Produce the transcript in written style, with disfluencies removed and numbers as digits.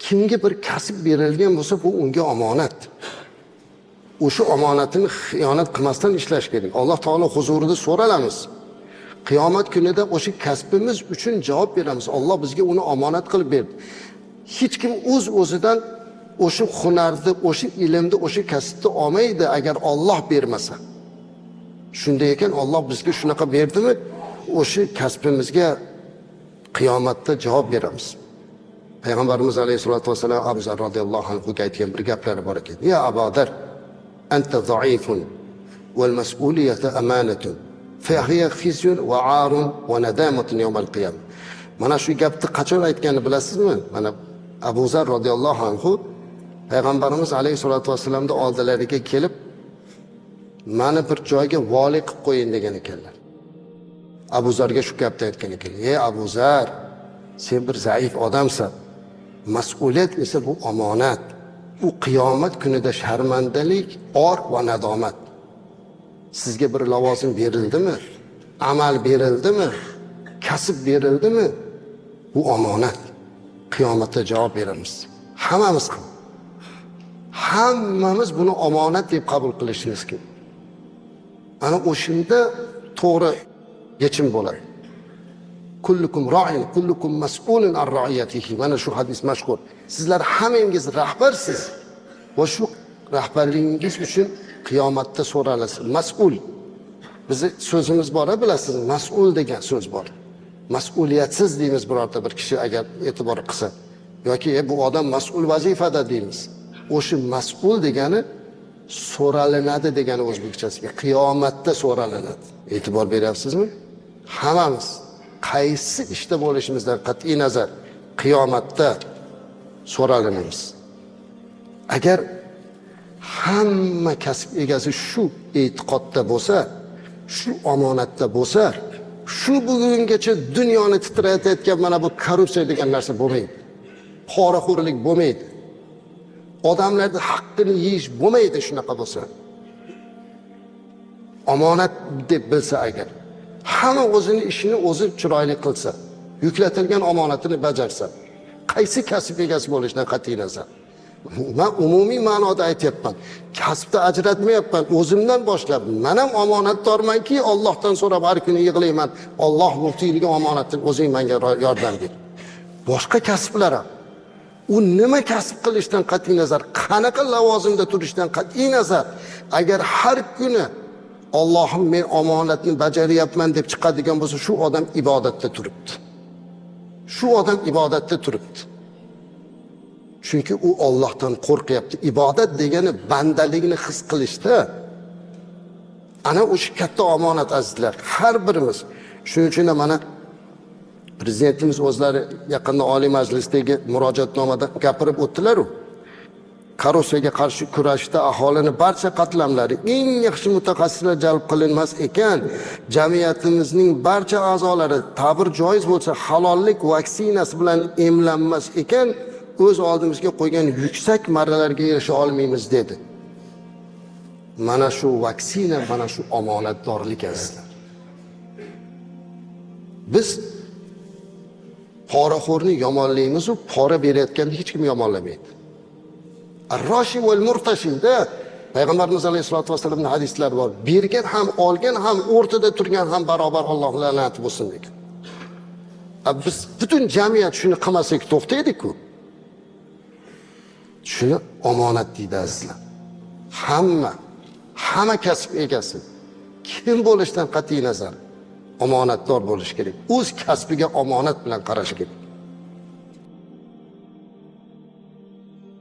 Kimga bir kasb berilgan bo'lsa, bu unga omonat. O'sha omonatini xiyonat qilmasdan ishlash kerak. Alloh taolo huzurida so'ralamiz. Qiyomat kunida o'sha kasbimiz uchun javob beramiz. Alloh bizga uni omonat qilib berdi. Hech kim o'z o'zidan o'sha hunarni, o'sha ilmni, o'sha kasbni olmaydi agar Olloh bermasa. Shunday ekan, Olloh bizga shunaqa berdimi, o'sha kasbimizga qiyomatda javob beramiz. Payg'ambarimiz alayhissalotu vassalam Abu Zar roziyallohu anhuga aytgan bir gaplari bor ekan. Ya Abadar, anta zaifun val mas'uliyatu amanatun fahiya khizyun va arun va nadamatun yawmal qiyamah. Mana shu gapni qachon aytganini bilasizmi? Mana Abu Zar roziyallohu anhu payg'ambarimiz alayhissalotu vassalamni oldilariga kelib, mani bir joyga voli qilib qo'ying degan ekanlar. Abu Zarga shu gapni aytgan ekan. Ey Abu Zar, sen bir zaif odamsan. Mas'uliyat esa bu omonat. U qiyomat kunida sharmandalik, or va nadomat. Sizga bir lavozim berildimi? Amal berildimi? Kasb berildimi? Bu omonat. Qiyomatda javob beramiz. Hammamiz ham. Hammamiz buni omonat deb qabul qilishimiz kerak. Ana o'shanda to'g'ri yechim bo'ladi. Kullukum ra'in, kullukum mas'ulun an ra'iyatihi. Mana shu hadis mashhur. Sizlar hammangiz rahbarsiz va shu rahbarligingiz uchun qiyomatda so'ralasiz. Mas'ul. Bizni so'zimiz bor, bilasiz, mas'ul degan so'z bor. Mas'uliyatsiz deymiz birorta bir kishi agar e'tibor qilsa yoki bu odam mas'ul vazifada deymiz. O'sha mas'ul degani so'ralinadi degani o'zbekchasiga. Qiyomatda so'ralinadi. E'tibor beryapsizmi? Hammamiz qaysi ishda bo'lishimizdan qat'iy nazar qiyomatda so'ralinamiz. Agar hamma kasb egasi shu e'tiqodda bo'lsa, shu omonatda bo'lsa, shu bugungacha dunyoni titratayotgan mana bu korrupsiya degan narsa bo'lmaydi. Poraxo'rlik bo'lmaydi. Odamlarni haqqini yeyish bo'lmaydi shunaqa bo'lsa. Omonat deb bilsa agar, hamma o'zini ishini o'zi chiroyli qilsa, yuklatilgan omonatini bajarsa, qaysi kasb egasi bo'lishidan qat'iy nazar. Man umumiy ma'noda aytyapman. Kasbni ajratmayapman. O'zimdan boshlab man ham omonatdormanki, Allohdan so'rab har kuni yig'layman. Alloh muftiylik omonatini o'zing menga yordam ber. Boshqa kasblar ham, u nima kasb qilishdan qat'iy nazar, qanaqa lavozimda turishdan qat'iy nazar, agar har kuni Allohim, men omonatni bajaryapman deb chiqadigan bo'lsa, shu odam ibodatda turibdi. Shu odam ibodatda turibdi. Chunki u Ollohdan qo'rqyapti. Ibodat degani bandalikni his qilishda. Ana o'sha katta omonat, azizlar. Har birimiz. Shuning uchun ham mana prezidentimiz o'zlari yaqinda Oliy Majlisdagi murojaatnomada gapirib o'tdilar-u. Korrupsiyaga qarshi kurashda aholini barcha qatlamlari, eng yaxshi mutaxassislar jalb qilinmas ekan, jamiyatimizning barcha a'zolari, ta'bir joiz bo'lsa, halollik vaksinasi bilan emlanmas ekan, o'z oldimizga qo'ygan yuksak marralarga erisha olmaymiz dedi. Mana shu vaksina, mana shu omonatdorlik, azizlar. Biz poraxo'rni yomonlaymiz-u, pora berayotganni hech kim yomonlamaydi. Ar-roshi val murtashida payg'ambarimiz alayhissalotu vassalamning hadislari bor. Bergan ham, olgan ham, o'rtada turgan ham barobar, Alloh la'nati bo'lsin degan. Biz butun jamiyat shuni qilmasak to'xtaydi-ku. Shuni omonat deydi, azizlar. Hamma kasb egasi kim bo'lishidan qat'iy nazar omonatdor bo'lishi kerak. O'z kasbiga omonat bilan qarash kerak.